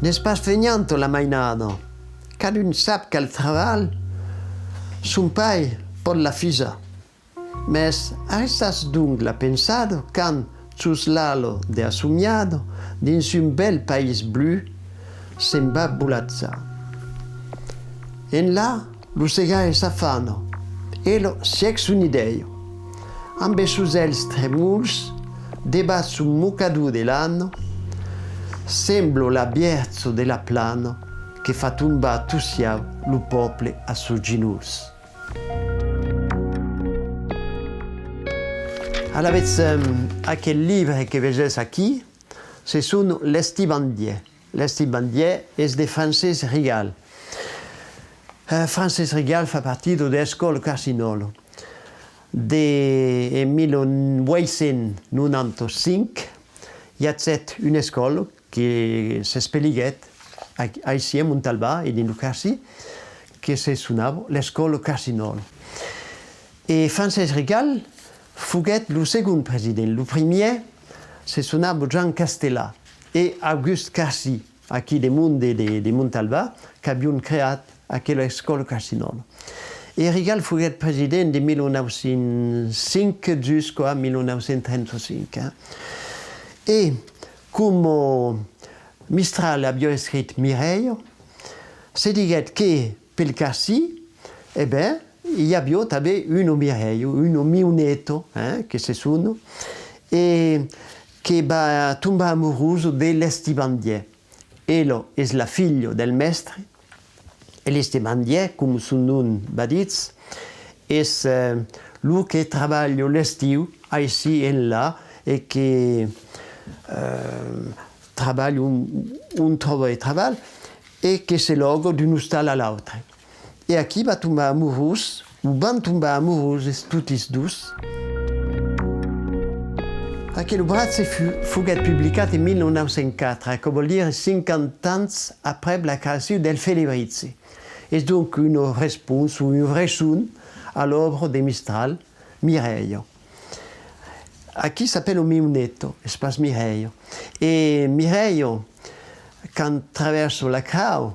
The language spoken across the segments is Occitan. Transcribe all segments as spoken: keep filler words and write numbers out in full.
N'es pas fenhanta la mainada. Cadun sap qu'al trabalh, son pair pòt la fisar. Mès arrestatz donc la pensada quand, sus l'ala de la somiada, dins un bèl país blu, se'n va volatjar. Enlà, lo segaire s'afana, ela sièc son idèia. Ambe sos uèlhs tremols, devath son mocador de lana, sembla la Vièrja de la Plana que fa tombar tot siau lo pòble a sos genols. Alavetz, eh, aquel libre que vesètz aquí, se sona L'Estibandièr. L'Estibandièr es de Francés Rigal. Eh, Francés Rigal fa partida de l'escòla Carcinòla. De, en mil uèit cents nonanta cinc, i agèt una escòla que s'espeliguèt a-, aicí, a Montalban e dins lo Carcin, que se sonava l'escòla Carcinòla. E Francés Rigal foguèt lo segond president. Lo primièr se sonava Joan Castelà e August Carcin, aquí de monde de, de Montalban, qu'avián creat aquela escòla Carcinòla. E Rigal foguèt president de mil nòu cents cinc jusqu'a mil nòu cents trenta cinc, eh. E coma Mistral aviá escrit Mirèia, se diguèt que pel Carcin, e ben, i aviá tanben una Mirèia, una Mioneta, eh, que se sona, e que va tombar amorosa de l'Estibandièr. Ela es la filha del mèstre, e l'Estibandièr, coma son nom va ditz, es, eh, lo que trabalha l'estiu aicí enlà e que, eh, trabalha on, on tròba de trabalh e que se lòga d'un ostal a l'autre. E aquí va tombar amorós, o van tombar amoroses totis dus. Aquel obratge fu-, foguèt publicat en mil nòu cents quatre, aquò vòl dire cinquanta ans aprèp la creacion del Felibritge. Es donc una responsa o un resson a l'òbra de Mistral, Mirèia. Aquí s'apèla Mioneta, es pas Mirèia. E Mirèia, quand travèrsa la crau,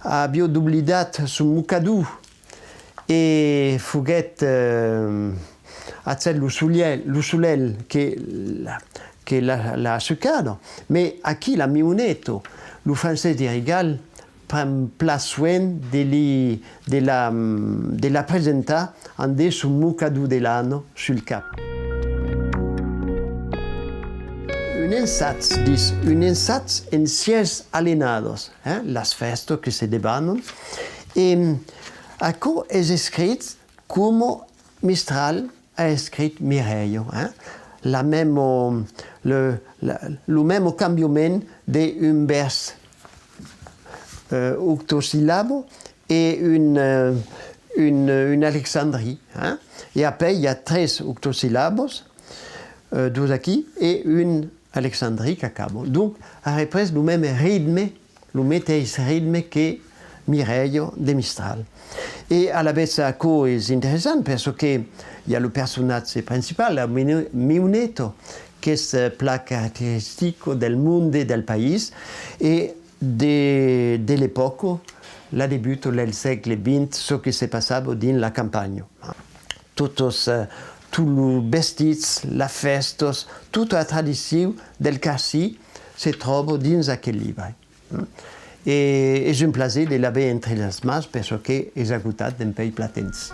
aviá doblidat son mocador e foguèt, eh, agèt lo solelh, lo solelh que la, que la, l'a assucada. Mès aquí la Mioneta, lo Francés de Rigal pren plan soen de li, de la, de la presentar ande son mocador de lana sul cap. Un ensag, ditz, un ensag en sièis alenadas, eh, las fèstas que se debanan. E aquò es escrit coma Mistral a escrit Mirèia, eh? La mèma, le, la, lo mèma cambiament de un vèrs, eh, octosillaba e un, eh, un, un alexandrin, eh? E apèi i a tres octosillabas, eh, dos aquí, e un alexandrin qu'acaba. Donc, a représ lo mème ritme, lo meteis ritme que Mirèia de Mistral. E alavetz aquò es interessant, perçò que i a lo personatge principal, la Mino-, Mioneta, qu'es, eh, plan caracteristica del monde del país e de, de l'epòca, la debuta del sègle vint, çò que se passava dins la campanha. Totas, eh, tots los vestits, las fèstas, tota la tradicion del Carcin se tròba dins aquel libre. E es un plaser de l'aver entre las mans, perçò que es agotat dempuèi plan temps.